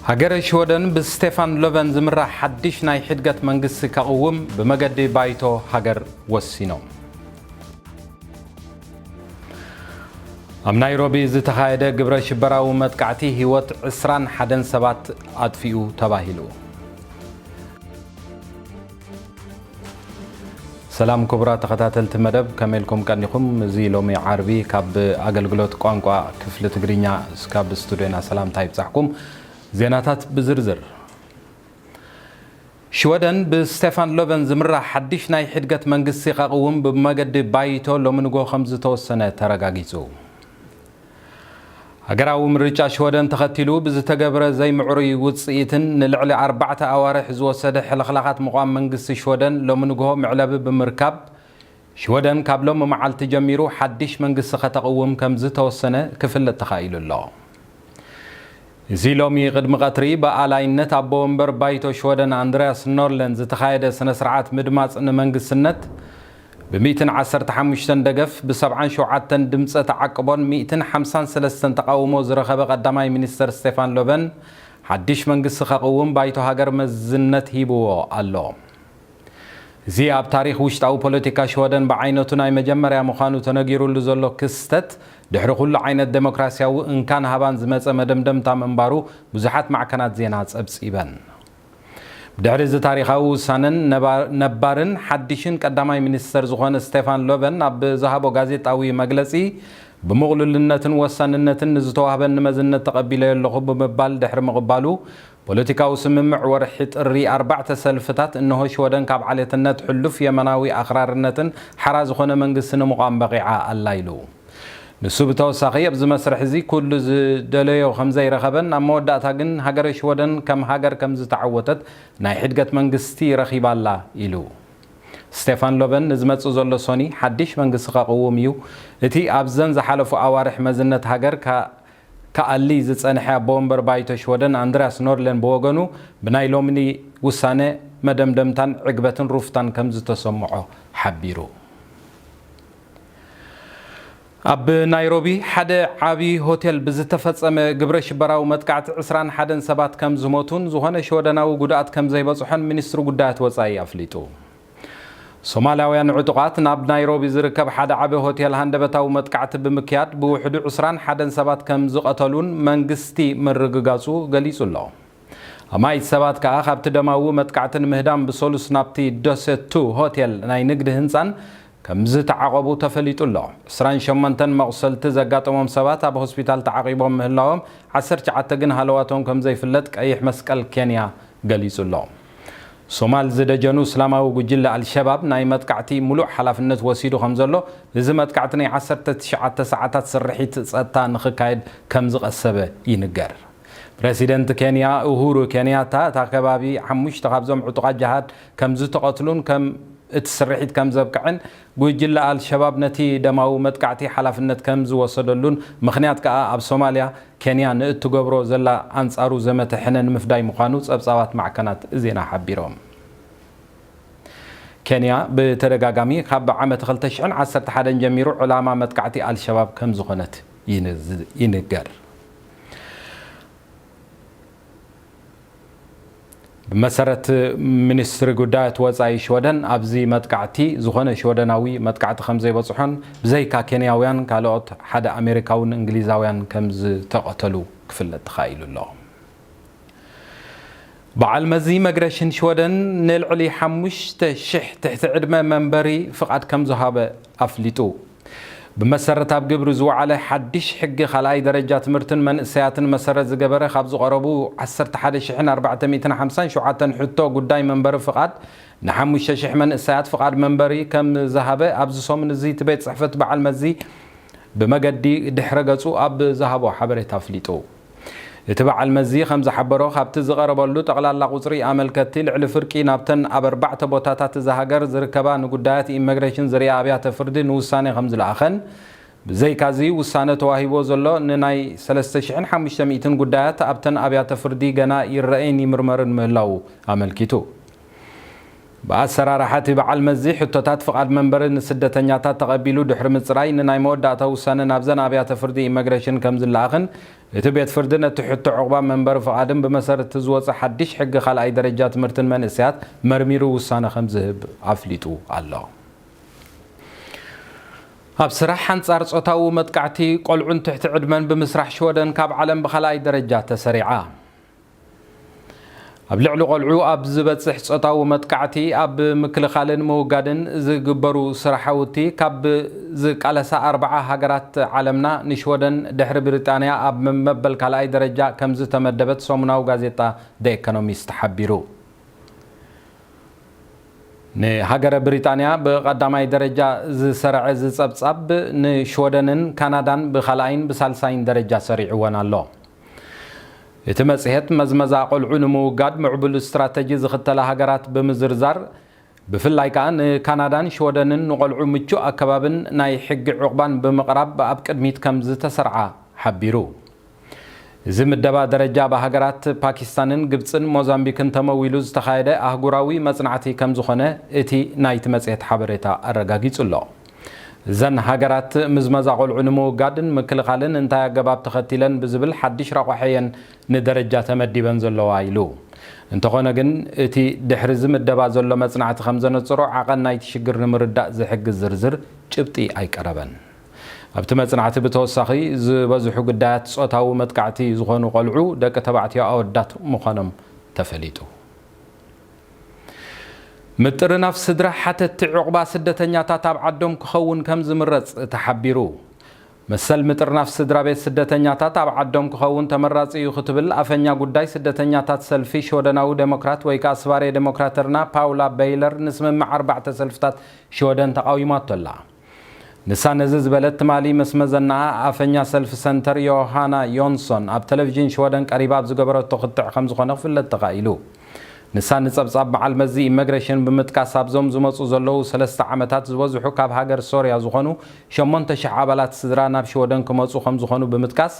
ሃገረ ሽወደን ብስቴፋን ሎቨን ዝምራሕ ሓድሽ ናይ ሕድገት መንግስቲ ከቕውም ብመገዲ ባይቶ ሃገር ወሲኖም። ኣብ ናይሮቢ ዝተኻየደ ግብረ ሽበራዊ መጥቃዕቲ ህይወት ዕስራን ሓደን ሰባት ኣጥፊኡ ተባሂሉ። ሰላም ክቡራት ተኸታተልቲ መደብ፣ ከመይ ኢልኩም ቀኒኹም? እዚ ሎሚ ዓርቢ ካብ ኣገልግሎት ቋንቋ ክፍሊ ትግርኛ እስካብ ስቱድዮና ሰላምታ ይብጻሕኩም። ዜናታት ብዝርዝር። ሽወደን ብስቴፋን ሎቨን ዝምራሕ ሓድሽ ናይ ሕድገት መንግስቲ ከቕውም ብመገዲ ባይቶ ሎሚ ንግሆ ከም ዝተወሰነ ተረጋጊጹ። ሃገራዊ ምርጫ ሽወደን ተኸቲሉ ብዝተገብረ ዘይምዕሩይ ውጽኢትን ንልዕሊ ኣርባዕተ ኣዋርሕ ዝወሰደ ሕልኽላኻት ምቋም መንግስቲ ሽወደን ሎሚ ንግሆ መዕለቢ ብምርካብ፣ ሽወደን ካብ ሎሚ መዓልቲ ጀሚሩ ሓድሽ መንግስቲ ከተቕውም ከም ዝተወሰነ ክፍለጥ ተኻኢሉ ኣሎ። እዚ ሎሚ ቅድሚ ቀትሪ ብኣላይነት ኣቦ ወንበር ባይቶ ሽወደን ኣንድሪያስ ኖርለን ዝተኻየደ ስነ ስርዓት ምድማፅ ንመንግስትነት ብሚእትን ዓሰርተ ሓሙሽተን ደገፍ ብሰብዓን ሸውዓተን ድምፀ ተዓቅቦን ሚእትን ሓምሳን ሰለስተን ተቃውሞ ዝረኸበ ቀዳማይ ሚኒስተር ስቴፋን ሎቨን ሓድሽ መንግስቲ ከቕውም ባይቶ ሃገር መዝነት ሂብዎ ኣሎ። እዚ ኣብ ታሪኽ ውሽጣዊ ፖለቲካ ሽወደን ብዓይነቱ ናይ መጀመርያ ምዃኑ ተነጊሩሉ ዘሎ ክስተት፣ ድሕሪ ኩሉ ዓይነት ደሞክራስያዊ እንካን ሃባን ዝመጸ መደምደምታ ምንባሩ ብዙሓት ማዕከናት ዜና ጸብጺበን። ብድሕሪ እዚ ታሪኻዊ ውሳነን ነባ-፣ ነባርን ሓድሽን ቀዳማይ ሚኒስተር ዝኾነ ስቴፋን ሎቨን ኣብ ዝሃቦ ጋዜጣዊ መግለጺ፣ ብምቕሉልነትን ወሳንነትን ንዝተዋህበኒ መዝነት ተቐቢለዮ ኣለኹ ብምባል ድሕሪ ምቕባሉ፣ ፖለቲካዊ ስምምዕ ወርሒ ጥሪ ኣርባዕተ ሰልፍታት እንሆ ሽወደን ካብ ዓሌትነት ሕሉፍ የመናዊ ኣኽራርነትን ሓራ ዝኾነ መንግስቲ ንምቋም በቒዓ ኣላ ኢሉ። ንሱ ብተወሳኺ ኣብዚ መስርሕ እዚ ኩሉ ዝደለዮ ከም ዘይረኸበን ኣብ መወዳእታ ግን ሃገረ ሽወደን ከም ሃገር ከም ዝተዓወተት ናይ ሕድገት መንግስቲ ረኺባ ኣላ ኢሉ። ስቴፋን ሎቨን ንዝመጽእ ዘሎ ሶኒ ሓድሽ መንግስቲ ከቕውም እዩ። እቲ ኣብዘን ዝሓለፉ ኣዋርሕ መዝነት ሃገር ካ-፣ ክኣሊ ዝጸንሐ ኣቦ ወንበር ባይቶ ሽወደን ኣንድሪያስ ኖርለን ብወገኑ ብናይ ሎሚ ውሳነ መደምደምታን ዕግበትን ሩፍታን ከም ዝተሰምዖ ሓቢሩ። ኣብ ናይሮቢ ሓደ ዓቢ ሆቴል ብዝተፈጸመ ግብረ ሽበራዊ መጥቃዕቲ ዕስራን ሓደን ሰባት ከም ዝሞቱን ዝኾነ ሽወደናዊ ጉድኣት ከም ዘይበጽሖን ሚኒስትሪ ጉዳያት ወጻኢ ኣፍሊጡ። ሶማላውያን ዕጡቓት ናብ ናይሮቢ ዝርከብ ሓደ ዓቢ ሆቴል ሃንደበታዊ መጥቃዕቲ ብምክያድ ብውሕዱ ዕስራን ሓደን ሰባት ከም ዝቐተሉን መንግስቲ ምርግጋጹ ገሊጹ ኣሎ። ኣማኢት ሰባት ከኣ ካብቲ ደማዊ መጥቃዕቲ ንምህዳም ብሰሉስ ናብቲ ዶሴቱ ሆቴል ናይ ንግዲ ህንጻን ከም ዝተዓቐቡ ተፈሊጡ ኣሎ። ዕስራን ሸሞንተን መቑሰልቲ ዘጋጠሞም ሰባት ኣብ ሆስፒታል ተዓቒቦም ምህላዎም፣ ዓሰርተ ትሽዓተ ግን ሃለዋቶም ከም ዘይፍለጥ ቀይሕ መስቀል ኬንያ ገሊጹ ኣሎ። ሶማል ዝደጀኑ እስላማዊ ጉጅለ ኣልሸባብ ናይ መጥቃዕቲ ሙሉእ ሓላፍነት ወሲዱ ከም ዘሎ፣ እዚ መጥቃዕቲ ናይ ዓሰርተ ትሽዓተ ሰዓታት ስርሒት ጸጥታ ንኽካየድ ከም ዝቐሰበ ይንገር። ፕረሲደንት ኬንያ ኡሁሩ ኬንያታ፣ እታ ከባቢ ሓሙሽተ ካብዞም ዕጡቓት ጅሃድ ከም ዝተቐትሉን ከም እቲ ስርሒት ከም ዘብቅዕን፣ ጉጅለ ኣልሸባብ ነቲ ደማዊ መጥቃዕቲ ሓላፍነት ከም ዝወሰደሉን፣ ምኽንያት ከኣ ኣብ ሶማልያ ኬንያ ንእትገብሮ ዘላ ኣንጻሩ ዘመተ ሕነ ንምፍዳይ ምዃኑ ጸብጻባት ማዕከናት ዜና ሓቢሮም። ኬንያ ብተደጋጋሚ ካብ ዓመት ክልተ ሽሕን ዓሰርተ ሓደን ጀሚሩ ዕላማ መጥቃዕቲ ኣልሸባብ ከም ዝኾነት ይንዝ-፣ ይንገር። ብመሰረት ሚኒስትሪ ጉዳያት ወጻኢ ሽወደን፣ ኣብዚ መጥቃዕቲ ዝኾነ ሽወደናዊ መጥቃዕቲ ከም ዘይበጽሖን ብዘይካ ኬንያውያን ካልኦት ሓደ ኣሜሪካውን እንግሊዛውያን ከም ዝተቐተሉ ክፍለጥ ተኻኢሉ ኣሎ። በዓል መዚ ኢመግሬሽን ሽወደን ንልዕሊ ሓሙሽተ ሽሕ ትሕቲ ዕድመ መንበሪ ፍቓድ ከም ዝሃበ ኣፍሊጡ። ብመሰረት ኣብ ግብሪ ዝወዓለ ሓድሽ ሕጊ ካልኣይ ደረጃ ትምህርትን መንእሰያትን መሰረት ዝገበረ፣ ካብ ዝቐረቡ ዓሰርተ ሓደ ሽሕን ኣርባዕተ ሚእትን ሓምሳን ሸውዓተን ሕቶ ጉዳይ መንበሪ ፍቓድ ንሓሙሽተ ሽሕ መንእሰያት ፍቓድ መንበሪ ከም ዝሃበ ኣብዚ ሰሙን እዚ እቲ ቤት ጽሕፈት በዓል መዚ ብመገዲ ድሕረ ገጹ ኣብ ዝሃቦ ሓበሬታ ኣፍሊጡ። እቲ በዓል መዚ ከም ዝሓበሮ፣ ካብቲ ዝቐረበሉ ጠቕላላ ቁጽሪ ኣመልከትቲ ልዕሊ ፍርቂ ናብተን ኣብ ኣርባዕተ ቦታታት እዛ ሃገር ዝርከባ ንጉዳያት ኢመግሬሽን ዝርኣ ኣብያተ ፍርዲ ንውሳኔ ከም ዝለኣኸን፣ ብዘይካዚ ውሳነ ተዋሂቦ ዘሎ ንናይ ሰለስተ ሽሕን ሓሙሽተ ሚእትን ጉዳያት ኣብተን ኣብያተ ፍርዲ ገና ይረኣይን ይምርመርን ምህላዉ ኣመልኪቱ። ብኣሰራርሓ እቲ በዓል መዚ፣ ሕቶታት ፍቓድ መንበሪ ንስደተኛታት ተቐቢሉ ድሕሪ ምጽራይ፣ ንናይ መወዳእታ ውሳነ ናብዘን ኣብያተ ፍርዲ ኢመግሬሽን ከም ዝለኣኽን፣ እቲ ቤት ፍርዲ ነቲ ሕቶ ዕቑባ መንበሪ ፍቓድን ብመሰረት ዝወጸ ሓድሽ ሕጊ ካልኣይ ደረጃ ትምህርትን መንእሰያት መርሚሩ ውሳነ ከም ዝህብ ኣፍሊጡ ኣሎ። ኣብ ስራሕ ኣንጻር ጾታዊ መጥቃዕቲ ቆልዑን ትሕቲ ዕድመን ብምስራሕ ሽወደን ካብ ዓለም ብኻልኣይ ደረጃ ተሰሪዓ። ኣብ ልዕሊ ቆልዑ ኣብ ዝበጽሕ ጾታዊ መጥቃዕቲ ኣብ ምክልኻልን ምውጋድን ዝግበሩ ስራሓውቲ ካብ ዝቃለሳ ኣርባዓ ሃገራት ዓለምና ንሽወደን ድሕሪ ብሪጣንያ ኣብ መበል ካልኣይ ደረጃ ከም ዝተመደበት ሰሙናዊ ጋዜጣ ደ ኤኮኖሚስት ሓቢሩ። ንሃገረ ብሪጣንያ ብቐዳማይ ደረጃ ዝሰርዐ እዚ ጸብጻብ ንሽወደንን ካናዳን ብኻልኣይን ብሳልሳይን ደረጃ ሰሪዕወን ኣሎ። እቲ መጽሔት መዝመዛ ቆልዑ ንምውጋድ ምዕቡል ስትራተጂ ዝኽተላ ሃገራት ብምዝርዛር፣ ብፍላይ ከኣ ንካናዳን ሽወደንን ንቆልዑ ምቹእ ኣከባብን ናይ ሕጊ ዕቑባን ብምቕራብ ኣብ ቅድሚት ከም ዝተሰርዓ ሓቢሩ። እዚ ምደባ ደረጃ ብሃገራት ፓኪስታንን ግብጽን ሞዛምቢክን ተመዊሉ ዝተኻየደ ኣህጉራዊ መጽናዕቲ ከም ዝኾነ እቲ ናይቲ መጽሔት ሓበሬታ ኣረጋጊጹ ኣሎ። እዘን ሃገራት ምዝመዛ ቆልዑ ንምውጋድን ምክልኻልን እንታይ ኣገባብ ተኸቲለን ብዝብል ሓድሽ ረቋሒ እየን ንደረጃ ተመዲበን ዘለዋ ኢሉ። እንተኾነ ግን እቲ ድሕሪ እዚ ምደባ ዘሎ መጽናዕቲ ከም ዘነጽሮ ዓቐን ናይቲ ሽግር ንምርዳእ ዝሕግዝ ዝርዝር ጭብጢ ኣይቀረበን። ኣብቲ መጽናዕቲ ብተወሳኺ ዝበዝሑ ግዳያት ጾታዊ መጥቃዕቲ ዝኾኑ ቆልዑ ደቂ ተባዕትዮ ኣወዳት ምዃኖም ተፈሊጡ። ምጥርናፍ ስድራ ሓተትቲ ዕቑባ ስደተኛታት ኣብ ዓዶም ክኸውን ከም ዝምረጽ ተሓቢሩ። መሰል ምጥርናፍ ስድራ ቤት ስደተኛታት ኣብ ዓዶም ክኸውን ተመራጺ እዩ ክትብል ኣፈኛ ጉዳይ ስደተኛታት ሰልፊ ሽወደናዊ ዴሞክራት ወይ ከኣ ስባሬ ዴሞክራተርና ፓውላ በይለር ንስምምዕ ኣርባዕተ ሰልፍታት ሽወደን ተቓዊማቶ ኣላ። ንሳ ነዚ ዝበለት ትማሊ ምስ መዘናኣ ኣፈኛ ሰልፊ ሰንተር ዮሃና ዮንሶን ኣብ ቴሌቪዥን ሽወደን ቀሪባ ኣብ ዝገበረቶ ክትዕ ከም ዝኾነ ክፍለጥ ተኻኢሉ። ንሳ ንጸብጻብ በዓል መዚ ኢመግሬሽን ብምጥቃስ ኣብዞም ዝመጹ ዘለዉ ሰለስተ ዓመታት ዝበዝሑ ካብ ሃገር ሶርያ ዝኾኑ ሸሞንተ ሽሕ ኣባላት ስድራ ናብ ሽወደን ክመጹ ከም ዝኾኑ ብምጥቃስ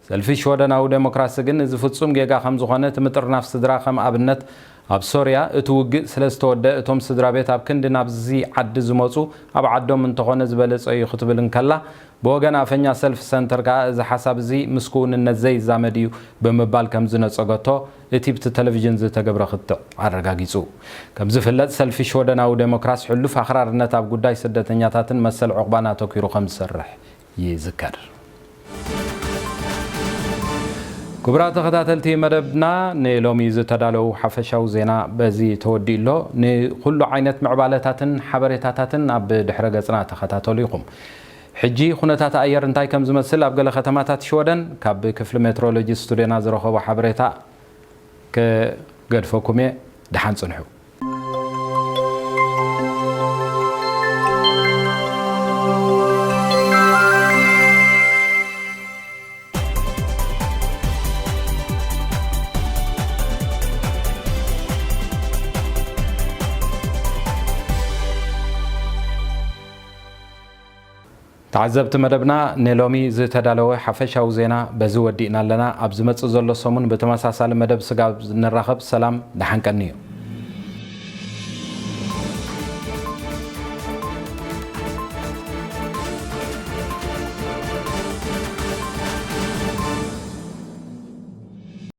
ሰልፊ ሽወደናዊ ዴሞክራሲ ግን እዚ ፍጹም ጌጋ ከም ዝኾነ እቲ ምጥርናፍ ስድራ ከም ኣብነት ኣብ ሶርያ እቲ ውግእ ስለ ዝተወደአ እቶም ስድራ ቤት ኣብ ክንዲ ናብዚ ዓዲ ዝመጹ ኣብ ዓዶም እንተኾነ ዝበለጸ እዩ ክትብል እንከላ ብወገን ኣፈኛ ሰልፊ ሰንተር ከኣ እዚ ሓሳብ እዚ ምስ ክውንነት ዘይዛመድ እዩ ብምባል ከም ዝነጸገቶ እቲ ብቲ ቴሌቪዥን ዝተገብረ ክትዕ ኣረጋጊጹ። ከም ዝፍለጥ ሰልፊ ሽወደናዊ ዴሞክራሲ ሕሉፍ ኣኽራርነት ኣብ ጉዳይ ስደተኛታትን መሰል ዕቑባን ኣተኲሩ ከም ዝሰርሕ ይዝከር። ክቡራት ተኸታተልቲ መደብና ንሎሚ ዝተዳለዉ ሓፈሻዊ ዜና በዚ ተወዲኡ ኣሎ። ንኹሉ ዓይነት ምዕባለታትን ሓበሬታታትን ኣብ ድሕረ ገጽና ተኸታተሉ ኢኹም። ሕጂ ኩነታት ኣየር እንታይ ከም ዝመስል ኣብ ገለ ከተማታት ሽወደን ካብ ክፍሊ ሜትሮሎጂ ስቱድዮና ዝረኸቦ ሓበሬታ ክገድፈኩም እየ። ደሓን ጽንሑ። ተዓዘብቲ መደብና፣ ንሎሚ ዝተዳለወ ሓፈሻዊ ዜና በዚ ወዲእና ኣለና። ኣብ ዝመጽእ ዘሎ ሰሙን ብተመሳሳሊ መደብ ስጋብ ንራኸብ፣ ሰላም፣ ደሓን ቀንዩ።